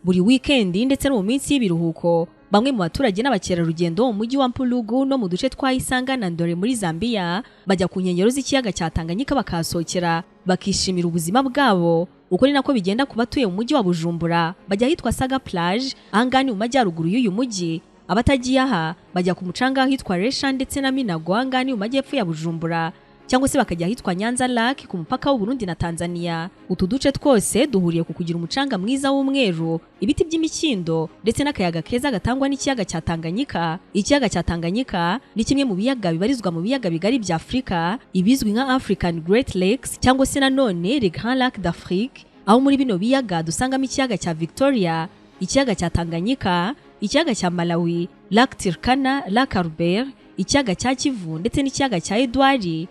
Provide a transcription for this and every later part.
Buri wikendi ndetse no mu minsi y'ibiruhuko, bamwe mu baturage n'abakerarugendo mu mujyi wa Mpulugu no mu duce twa Isanga na Ndore muri Zambia bajya ku nkengero z'ikiyaga cya Tanganyika, bakahasohokera, bakishimira ubuzima bwabo. Uko ni nako bigenda ku batuye mu mujyi wa Bujumbura, bajya ahitwa Saga Plage, ahangaha ni mu majyaruguru y'uyu mujyi. Abatagiye aha bajya ku mucanga ahitwa Resha ndetse na Minago, ahangaha ni mu majyepfo ya Bujumbura, cyangwa se bakajya ahitwa Nyanza Lake ku mupaka w'u Burundi na Tanzania. Utu duce twose duhuriye ku kugira umucanga mwiza w'umweru, ibiti by'imikindo ndetse n'akayaga keza gatangwa n'ikiyaga cya Tanganyika. Ikiyaga cya Tanganyika ni kimwe mu biyaga bibarizwa mu biyaga bigari bya Afurika, ibizwi nka African Great Lakes cyangwa se nanone les Grands Lacs d'Afrique, aho muri bino biyaga dusangamo ikiyaga cya Victoria, ikiyaga cya Tanganyika, ikiyaga cya Malawi, Lac Turkana, Lac Albert, ikiyaga cya Kivu ndetse n'ikiyaga cya Edward.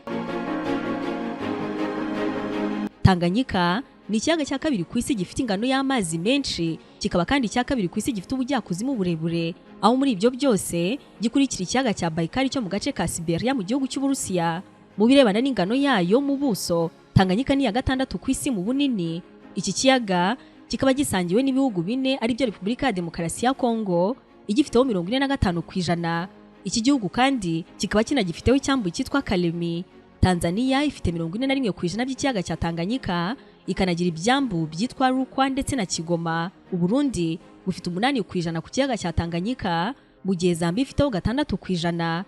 Tanganyika ni ikiyaga cya kabiri ku isi gifite ingano y'amazi menshi, kikaba kandi icya kabiri ku isi gifite ubujyakuzimu burebure, aho muri ibyo byose gikurikira ikiyaga cya Baikal cyo mu gace ka Siberia mu gihugu cy'Uburusiya. Mu birebana n'ingano yayo mu buso, Tanganyika ni iya gatandatu ku isi mu bunini. Iki kiyaga kikaba gisangiwe n'ibihugu bine, aribyo Repubulika ya Demokarasi ya Kongo igifiteho 45%. Iki gihugu kandi kikaba kinagifiteho icyambu cyitwa Kalemi. Tanzania ifite 41% by'ikiyaga cya Tanganyika, ikanagira ibyambu byitwa Rukwa ndetse na Kigoma. Uburundi bufite 8% ku kiyaga cya Tanganyika, mu gihe Zambia ifiteho 6%.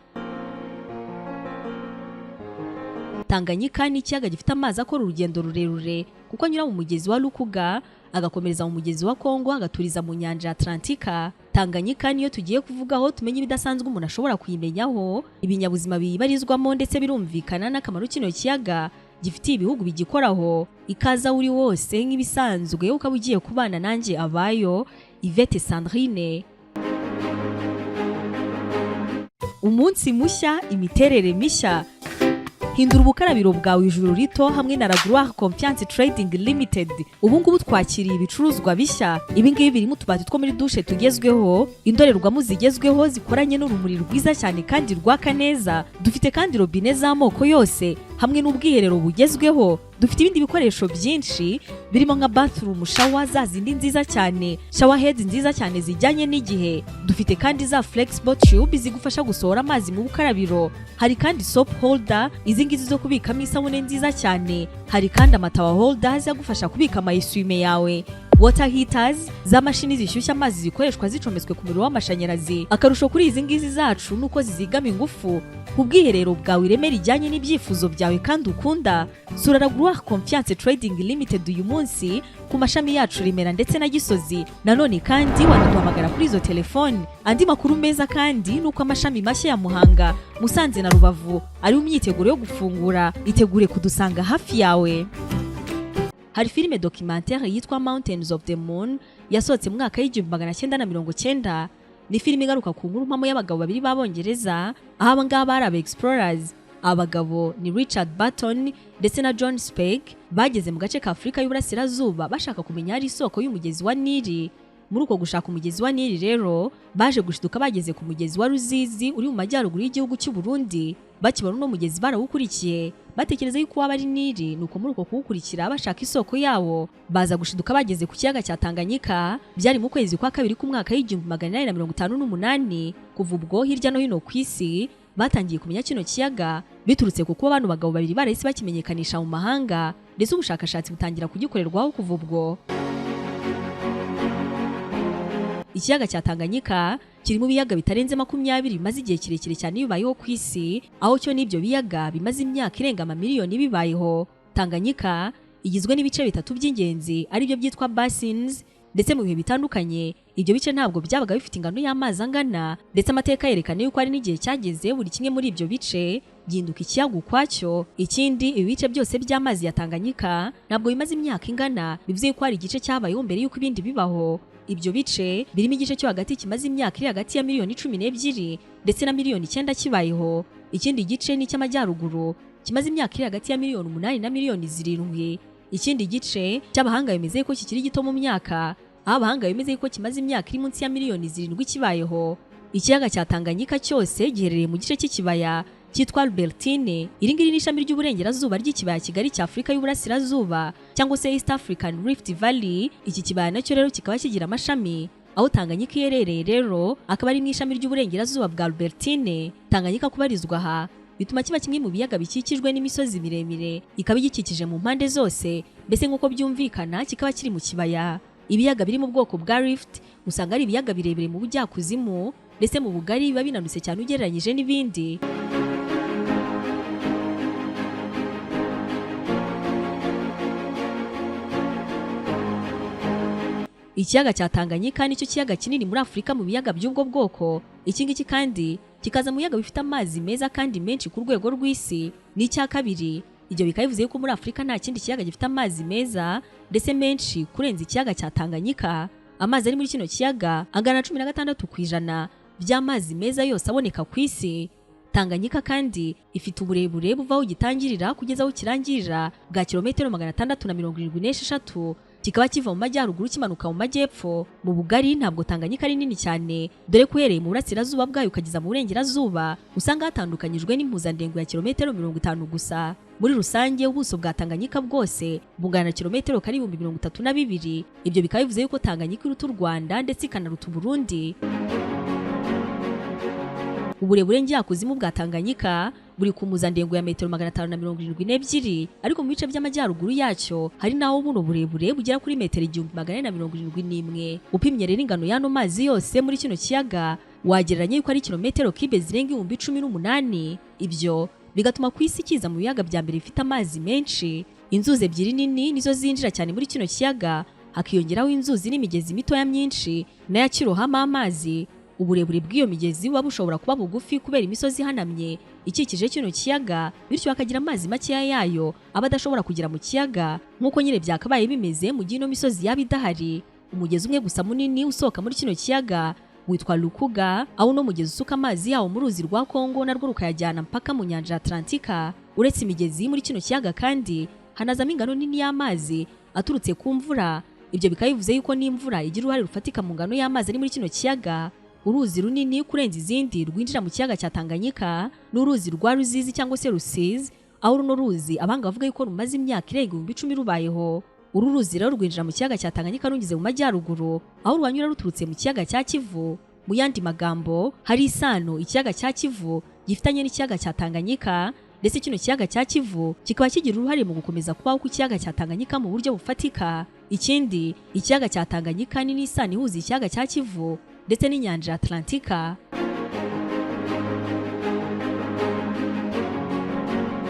Tanganyika ni ikiyaga gifite amazi akora urugendo rurerure, kuko anyura mu mugezi wa Lukuga, agakomereza mu mugezi wa Kongo, agaturiza mu nyanja ya Atlantika. Tanganyika niyo tugiye kuvugaho, tumenye ibidasanzwe umuntu ashobora kuyimenyaho, ibinyabuzima biyibarizwamo, ndetse birumvikana n'akamaro kino kiyaga gifitiye ibihugu bigikoraho. Ikaza uri wose nk'ibisanzwe, ukaba ugiye kubana nanjye abayo Yvette Sandrine. Umunsi mushya, imiterere mishya. Hindura ubukarabiro bwawe ijuru rito hamwe na Raguar Confiance Trading Limited. Ubu ngubu twakiriye ibicuruzwa bishya. Ibi ngibi birimo utubati two muri dushe tugezweho, indorerwamo zigezweho zikoranye n'urumuri rwiza cyane kandi rwaka neza. Dufite kandi robine z'amoko yose hamwe n'ubwiherero bugezweho. Dufite ibindi bikoresho byinshi birimo nka bathroom shower, za zindi nziza cyane, shower heads nziza cyane zijyanye n'igihe. Dufite kandi za flexible tube zigufasha gusohora amazi mu bukarabiro. Hari kandi soap holder, izi ngizi zo kubikamo isabune nziza cyane. Hari kandi ama towel holders agufasha kubika ama essuie-main yawe, water heaters za mashini zishyushya amazi zikoreshwa zicometswe ku muriro w'amashanyarazi. Akarusho kuri izi ngizi zacu ni uko zizigama ingufu ku bwiherero bwawe, ireme rijyanye n'ibyifuzo byawe kandi ukunda. Sura Raguar Confiance Trading Limited uyu munsi ku mashami yacu Remera ndetse na Gisozi. Nanone kandi wanaduhamagara kuri izo telefoni. Andi makuru meza kandi ni uko amashami mashya ya Muhanga, Musanze na Rubavu ari mu myiteguro yo gufungura. Itegure kudusanga hafi yawe. Hari filime documentaire yitwa Mountains of the Moon yasohotse mu mwaka w'1990. Ni filime igaruka ku nkuru mpamo y'abagabo babiri b'Abongereza, aho aba ngaba ari aba explorers. Abagabo ni Richard Burton ndetse na John Speke. Bageze mu gace ka Afurika y'Uburasirazuba bashaka kumenya ahari isoko y'umugezi wa Nili. Muri uko gushaka umugezi wa Nili rero, baje gushiduka bageze ku mugezi wa Ruzizi uri mu majyaruguru y'igihugu cy'u Burundi. Bakibona uno mugezi barawukurikiye, batekereza yuko waba ari Nili. Nuko muri uko kuwukurikira bashaka isoko yawo, baza gushiduka bageze ku kiyaga cya Tanganyika. Byari mu kwezi kwa kabiri k'umwaka w'1858. Kuva ubwo hirya no hino ku isi batangiye kumenya kino kiyaga, biturutse ku kuba bano bagabo babiri barahise bakimenyekanisha mu mahanga, ndetse ubushakashatsi butangira kugikorerwaho kuva ubwo. Ikiyaga cya Tanganyika kiri mu biyaga bitarenze 20 bimaze igihe kirekire cyane bibayeho ku isi, aho cyo n'ibyo biyaga bimaze imyaka irenga amamiliyoni bibayeho. Tanganyika igizwe n'ibice bitatu by'ingenzi, aribyo byitwa basins, ndetse mu bihe bitandukanye ibyo bice ntabwo byabaga bifite ingano y'amazi angana, ndetse amateka yerekana yuko hari n'igihe cyageze buri kimwe muri ibyo bice gihinduka ikiyaga ukwacyo. Ikindi, ibi bice byose by'amazi ya Tanganyika ntabwo bimaze imyaka ingana, bivuze ko hari igice cyabayeho mbere y'uko ibindi bibaho. Ibyo bice birimo igice cyo hagati kimaze imyaka iri hagati ya miliyoni 12 ndetse na miliyoni 9 kibayeho. Ikindi gice ni icy'amajyaruguru kimaze imyaka iri hagati ya miliyoni 8 na miliyoni 7. Ikindi gice cy'abahanga bemeze ko kikiri gito mu myaka, aho abahanga bemeze ko kimaze imyaka iri munsi ya miliyoni 7 kibayeho. Ikiyaga cya Tanganyika cyose giherereye mu gice cy'ikibaya. cyitwa Albertine. Iri ngiri ni ishami ry'uburengerazuba ry'ikibaya kigari cya Afurika y'Uburasirazuba cyangwa se East African Rift Valley. Iki kibaya nacyo rero kikaba kigira amashami. Aho Tanganyika iherereye rero akaba ari mu ishami ry'uburengerazuba bwa Albertine. Tanganyika kubarizwa aha bituma kiba kimwe mu biyaga bikikijwe n'imisozi miremire, ikaba igikikije mu mpande zose, mbese nk'uko byumvikana kikaba kiri mu kibaya. Ibiyaga biri mu bwoko bwa rift usanga ari ibiyaga birebire mu bujyakuzimu, ndetse mu bugari biba binanutse cyane ugereranyije n'ibindi. Ikiyaga cya Tanganyika nicyo kiyaga kinini muri Afurika mu biyaga by'ubwo bwoko. Iki ngiki kandi kikaza mu biyaga bifite amazi meza kandi menshi ku rwego rw'isi. Ni icya kabiri. Ibyo bikaba bivuze ko muri Afurika nta kindi kiyaga gifite amazi meza ndetse menshi kurenza ikiyaga cya Tanganyika. Amazi ari muri kino kiyaga angana na 16% by'amazi meza yose aboneka ku isi. Tanganyika kandi ifite uburebure buva aho gitangirira kugeza aho kirangirira bwa kilometero 676, kikaba kiva mu majyaruguru kimanuka mu majyepfo. Mu bugari ntabwo Tanganyika ari nini cyane, dore ko uhereye mu burasirazuba bwayo ukageza mu burengerazuba usanga hatandukanyijwe n'impuzandengo ya kilometero 50 gusa. Muri rusange ubuso bwa Tanganyika bwose bungana na kilometero kari 32,000. Ibyo bikaba bivuze yuko Tanganyika iruta u Rwanda ndetse ikanaruta Burundi. Uburebure njyakuzimu bwa Tanganyika buri ku mpuzandengo ya metero 572, ariko mu bice by'amajyaruguru yacyo hari naho buno burebure bugera kuri metero 1471. Upimye rero ingano y'ano mazi yose muri kino kiyaga wagereranya yuko ari kilometero kibe zirenga 18,000. Ibyo bigatuma ku isi kiza mu biyaga bya mbere bifite amazi menshi. Inzuzi ebyiri nini nizo zinjira cyane muri kino kiyaga, hakiyongeraho inzuzi n'imigezi mitoya myinshi nayo akirohamo amazi. Uburebure bw'iyo migezi buba bushobora kuba bugufi kubera imisozi ihanamye ikikije kino kiyaga, bityo hakagira amazi makeya yayo aba adashobora kugera mu kiyaga nk'uko nyine byakabaye bimeze mu gihe ino misozi yaba idahari. Umugezi umwe gusa munini usohoka muri kino kiyaga witwa Lukuga, aho uno mugezi usuka amazi yawo mu ruzi rwa Kongo narwo rukayajyana mpaka mu nyanja ya Atlantika. Uretse imigezi muri kino kiyaga kandi hanazamo ingano nini y'amazi aturutse ku mvura. Ibyo bikaba bivuze yuko n'imvura igira uruhare rufatika mu ngano y'amazi ari muri kino kiyaga. Uruzi runini kurenza izindi rwinjira mu kiyaga cya Tanganyika n'uruzi rwa Ruzizi cyangwa se Rusizi, aho runo ruzi abahanga bavuga yuko rumaze imyaka irenga 10,000 rubayeho. Uru ruzi rero rwinjira mu kiyaga cya Tanganyika rungeze mu majyaruguru, aho rwanyura ruturutse mu kiyaga cya Kivu. Mu yandi magambo, hari isano ikiyaga cya Kivu gifitanye n'ikiyaga cya Tanganyika, ndetse kino kiyaga cya Kivu kikaba kigira uruhare mu gukomeza kubaho kw'ikiyaga cya Tanganyika mu buryo bufatika. Ikindi, ikiyaga cya Tanganyika ni n'isano ihuza ikiyaga cya Kivu ndetse n'inyanja Atlantika.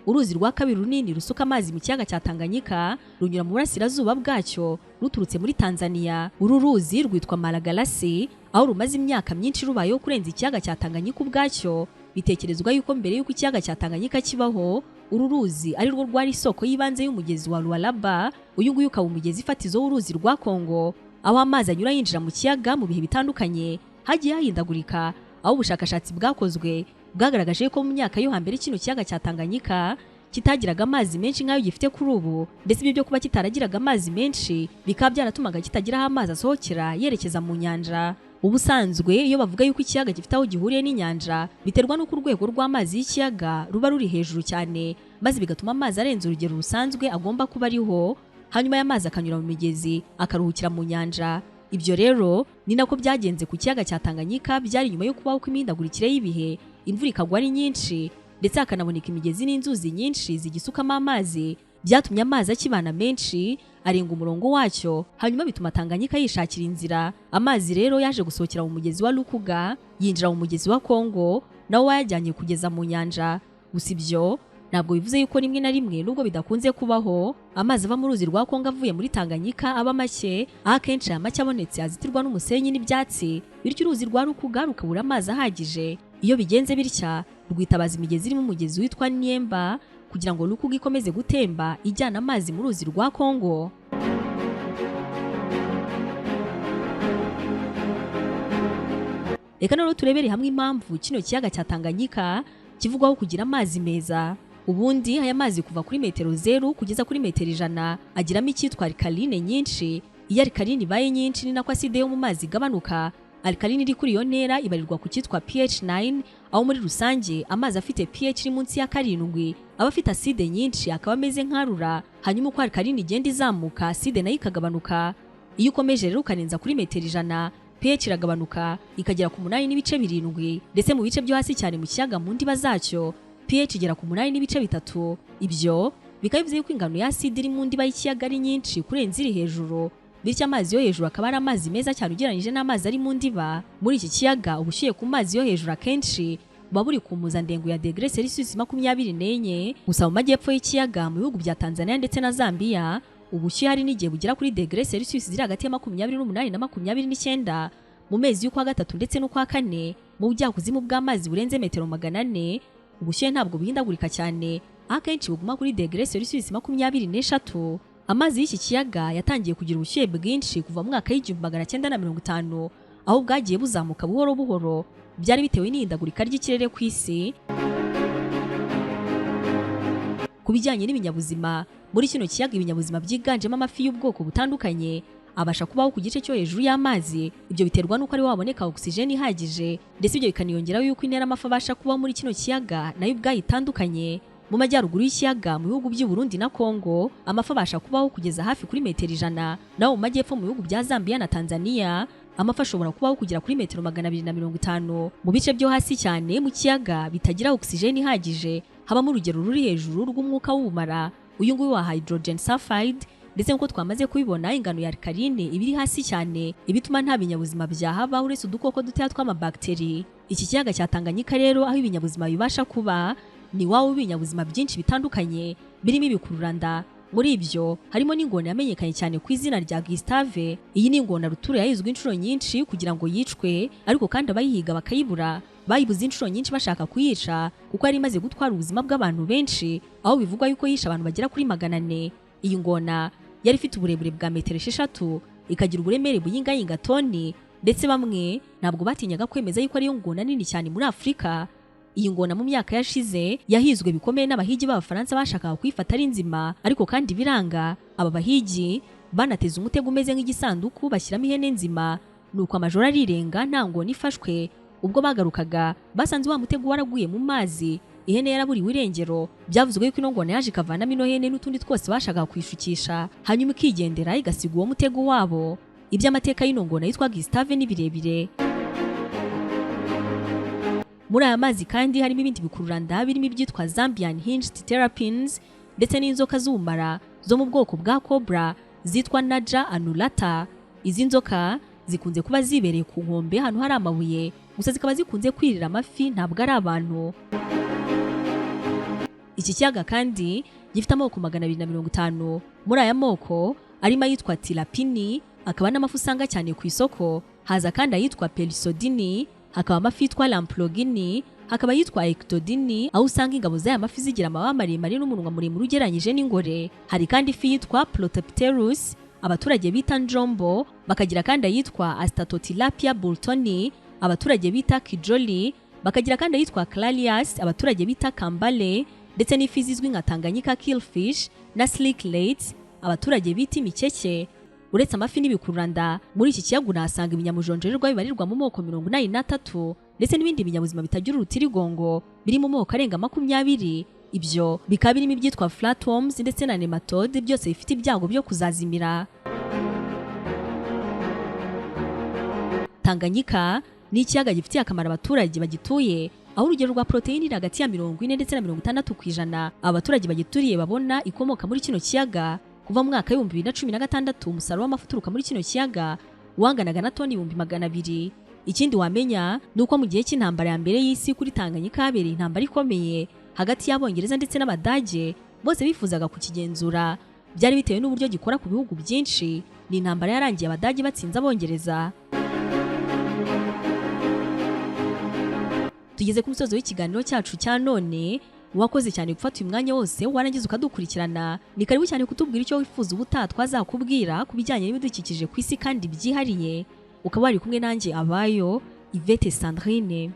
Uruzi rwa kabiri runini rusuka amazi mu kiyaga cya Tanganyika runyura mu burasirazuba bwacyo ruturutse muri Tanzania. Uru ruzi rwitwa Malagarasi, aho rumaze imyaka myinshi rubayeho kurenza ikiyaga cya Tanganyika ubwacyo. Bitekerezwa yuko mbere yuko ikiyaga cya Tanganyika kibaho, uru ruzi ari rwo rwari isoko y'ibanze y'umugezi wa Lualaba. Uyu nguyu ukaba umugezi fatizo w'uruzi rwa Kongo, aho amazi anyura yinjira mu kiyaga mu bihe bitandukanye hagiye hahindagurika. Aho ubushakashatsi bwakozwe bwagaragaje ko mu myaka yo hambere kino kiyaga cya Tanganyika kitagiraga amazi menshi nk'ayo gifite kuri ubu, ndetse ibyo byo kuba kitaragiraga amazi menshi bikaba byaratumaga kitagira aho amazi asohokera yerekeza mu nyanja. Ubusanzwe iyo bavuga yuko ikiyaga gifite aho gihuriye n'inyanja, biterwa n'uko urwego rw'amazi y'ikiyaga ruba ruri hejuru cyane, maze bigatuma amazi arenze urugero rusanzwe agomba kuba ariho, hanyuma y'amazi akanyura mu migezi akaruhukira mu nyanja. Ibyo rero ni nako byagenze ku kiyaga cya Tanganyika, byari nyuma yo kubaho kw'imihindagurikire y'ibihe, imvura ikagwa ari nyinshi ndetse hakanaboneka imigezi n'inzuzi nyinshi zigisukamo amazi, byatumye amazi akibana menshi arenga umurongo wacyo, hanyuma bituma Tanganyika yishakira inzira. Amazi rero yaje gusohokera mu mugezi wa Lukuga yinjira mu mugezi wa Kongo, nawo wayajyanye kugeza mu nyanja. Gusa ibyo ntabwo bivuze yuko rimwe na rimwe, nubwo bidakunze kubaho, amazi ava mu ruzi rwa Kongo avuye muri Tanganyika aba make, aho akenshi aya make abonetse azitirwa n'umusenyi n'ibyatsi, bityo uruzi rwa Lukuga rukabura amazi ahagije. Iyo bigenze bitya, rwitabaza imigezi irimo umugezi witwa Niemba kugira ngo Lukuga ikomeze gutemba ijyana amazi mu ruzi rwa Kongo. Reka noneho turebere hamwe impamvu kino kiyaga cya Tanganyika kivugwaho kugira amazi meza. Ubundi aya mazi kuva kuri metero 0 kugeza kuri metero 100 agiramo icyitwa alkaline nyinshi. Iyo alkaline ibaye nyinshi ni nako aside yo mu mazi igabanuka, Alkaline iri kuri iyo ntera ibarirwa ku cyitwa pH 9, aho muri rusange amazi afite pH iri munsi ya 7 aba afite acide nyinshi, akaba ameze nk'arura. Hanyuma uko alkaline igenda izamuka, acide nayo ikagabanuka. Iyo ukomeje rero ukarenza kuri metero 100, pH iragabanuka ikagera ku 8.7, ndetse mu bice byo hasi cyane mu kiyaga mu ndiba zacyo pH igera ku 8.3. Ibyo bikaba bivuze yuko ingano ya acide iri mu ndiba y'ikiyaga ari nyinshi kurenza iri hejuru, bityo amazi yo hejuru akaba ari amazi meza cyane ugereranyije n'amazi ari mu ndiba. Muri iki kiyaga ubushyuhe ku mazi yo hejuru akenshi buba buri ku mpuzandengo ya degre Celsius 24. Gusa mu majyepfo y'ikiyaga mu bihugu bya Tanzania ndetse na Zambia, ubushyuhe hari n'igihe bugera kuri degre Celsius ziri hagati ya 28 na 29 mu mezi y'ukwa gatatu ndetse n'ukwa kane. Mu bujyakuzimu bw'amazi burenze metero 400, ubushyuhe ntabwo buhindagurika cyane, akenshi buguma kuri degre Celsius 23. Amazi y'iki kiyaga yatangiye kugira ubushyuhe bwinshi kuva mu mwaka w'1950, aho bwagiye buzamuka buhoro buhoro. Byari bitewe n'ihindagurika ry'ikirere ku isi. Ku bijyanye n'ibinyabuzima, muri kino kiyaga ibinyabuzima byiganjemo amafi y'ubwoko butandukanye abasha kubaho ku gice cyo hejuru y'amazi. Ibyo biterwa n'uko ari waboneka oxygen ihagije, ndetse ibyo bikaniyongeraho yuko intera amafi abasha kubaho muri kino kiyaga nayo ubwayo itandukanye. Mu majyaruguru y'ikiyaga mu bihugu by'u Burundi na Kongo, amafi abasha kubaho kugeza hafi kuri metero 100, naho mu majyepfo mu bihugu bya Zambia na Tanzania amafi ashobora kubaho kugera kuri metero 250. Mu bice byo hasi cyane mu kiyaga bitagira oxygen ihagije, habamo urugero ruri hejuru rw'umwuka w'ubumara, uyu nguyu wa hydrogen sulfide, ndetse nk'uko twamaze kubibona ingano ya alkaline iba iri hasi cyane, ibituma nta binyabuzima byahaba uretse udukoko dutoya tw'amabakteri. Iki kiyaga cya Tanganyika rero aho ibinyabuzima bibasha kuba ni wawo w'ibinyabuzima byinshi bitandukanye birimo ibikururanda. Muri ibyo harimo n'ingona yamenyekanye cyane ku izina rya Gustave. Iyi ni ingona rutura yahizwe inshuro nyinshi kugira ngo yicwe, ariko kandi abayihiga bakayibura. Bayibuze inshuro nyinshi bashaka kuyica kuko yari imaze gutwara ubuzima bw'abantu benshi, aho bivugwa yuko yishe abantu bagera kuri 400. Iyi ngona yari ifite uburebure bwa metero 6, ikagira uburemere buyingayinga toni, ndetse bamwe ntabwo batinyaga kwemeza yuko ariyo ngona nini cyane muri Afurika. Iyi ngona mu myaka yashize yahizwe bikomeye n'abahigi b'Abafaransa bashakaga kuyifata ari nzima, ariko kandi biranga. Aba bahigi banateze umutego umeze nk'igisanduku bashyiramo ihene nzima, nuko amajoro arirenga nta ngona ifashwe. Ubwo bagarukaga basanze wa mutego waraguye mu mazi, ihene yaraburiwe irengero. Byavuzwe yuko ino ngona yaje ikavanamo ino hene n'utundi twose bashakaga kuyishukisha, hanyuma ikigendera igasiga uwo mutego wabo. Iby'amateka y'ino ngona yitwa Gustave ni birebire. Muri aya mazi kandi harimo ibindi bikururanda birimo ibyitwa Zambian Hinged Terrapins ndetse n'inzoka z'ubumara zo mu bwoko bwa cobra zitwa Naja annulata. Izi nzoka zikunze kuba zibereye ku nkombe ahantu hari amabuye, gusa zikaba zikunze kwirira amafi, ntabwo ari abantu. Iki kiyaga kandi gifite amoko 250. Muri aya moko arimo ayitwa tilapini, akaba n'amafi usanga cyane ku isoko. Haza kandi ayitwa pelisodini, hakaba amafi yitwa lamprogini, hakaba yitwa ectodini, aho usanga ingabo z'aya mafi zigira amababa maremare n'umunwa muremure ugereranyije n'ingore. Hari kandi ifi yitwa Protopterus abaturage bita njombo, bakagira kandi ayitwa Astatotilapia burtoni abaturage bita kijoli, bakagira kandi ayitwa Clarias abaturage bita kambale, ndetse n'ifi zizwi nka Tanganyika killfish na slick lates abaturage bita imikeke. Uretse amafi n'ibikururanda, muri iki kiyaga unahasanga ibinyamujonjorerwa bibarirwa mu moko 83, ndetse n'ibindi binyabuzima bitagira urutirigongo biri mu moko arenga 20. Ibyo bikaba birimo ibyitwa flatworms ndetse na nematode, byose bifite ibyago byo kuzazimira. Tanganyika ni ikiyaga gifitiye akamaro abaturage bagituye, aho urugero rwa protein iri hagati ya 40 ndetse na 60% abaturage bagituriye babona ikomoka muri kino kiyaga. Kuva mu mwaka w'ibihumbi 2016 umusaruro w'amafi uturuka muri kino kiyaga wanganaga na toni 200,000. Ikindi wamenya ni uko mu gihe cy'intambara ya mbere y'isi kuri Tanganyika habereye intambara ikomeye hagati y'Abongereza ndetse n'Abadage, bose bifuzaga kukigenzura. Byari bitewe n'uburyo gikora ku bihugu byinshi. Ni intambara yarangiye Abadage batsinze Abongereza. Tugeze ku musozo w'ikiganiro cyacu cya none. Wakoze cyane gufata uyu mwanya wose warangiza ukadukurikirana. Ni karibu cyane kutubwira icyo wifuza ubutaha twazakubwira ku bijyanye n'ibidukikije ku isi kandi byihariye. Ukaba wari kumwe nanjye Abayo Yvette Sandrine.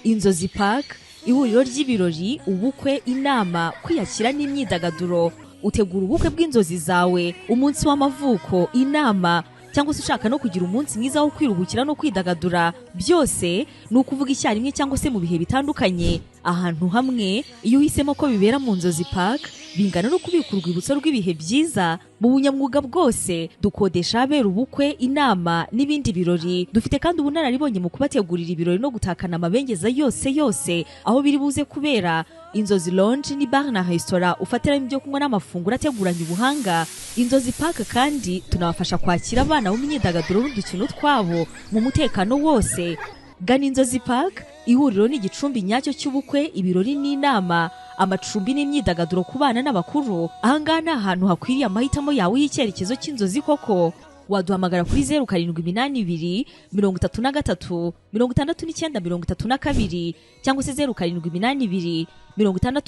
Inzozi Park Ihuriro ry'ibirori, ubukwe, inama, kwiyakira n'imyidagaduro. Utegura ubukwe bw'inzozi zawe, umunsi w'amavuko, inama, cyangwa se ushaka no kugira umunsi mwiza wo kwiruhukira no kwidagadura, byose ni ukuvuga icyarimwe cyangwa se mu bihe bitandukanye, ahantu hamwe. Iyo uhisemo ko bibera mu Nzozi Park, bingana no kubika urwibutso rw'ibihe byiza. Mu bunyamwuga bwose dukodesha ahabera ubukwe, inama n'ibindi birori. Dufite kandi ubunararibonye mu kubategurira ibirori no gutakana amabengeza yose yose aho biri buze kubera. Inzozi Lounge ni bar na resitora ufatiramo ibyo kunywa n'amafunguro ateguranye ubuhanga. Inzozi Park kandi tunabafasha kwakira abana mu myidagaduro n'udukino twabo mu mutekano wose. Gana Inzozi Park, ihuriro n'igicumbi nyacyo cy'ubukwe, ibirori n'inama, amacumbi n'imyidagaduro ku bana n'abakuru. Ahangaha ni ahantu hakwiriye amahitamo yawe y'icyerekezo cy'inzozi koko. Waduhamagara kuri 0782 33 69 32, cyangwa se 0782 64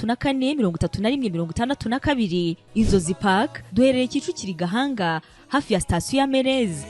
31 62. Inzozi Park duherereye Kicukiro, Gahanga, hafi ya sitasiyo ya Merezi.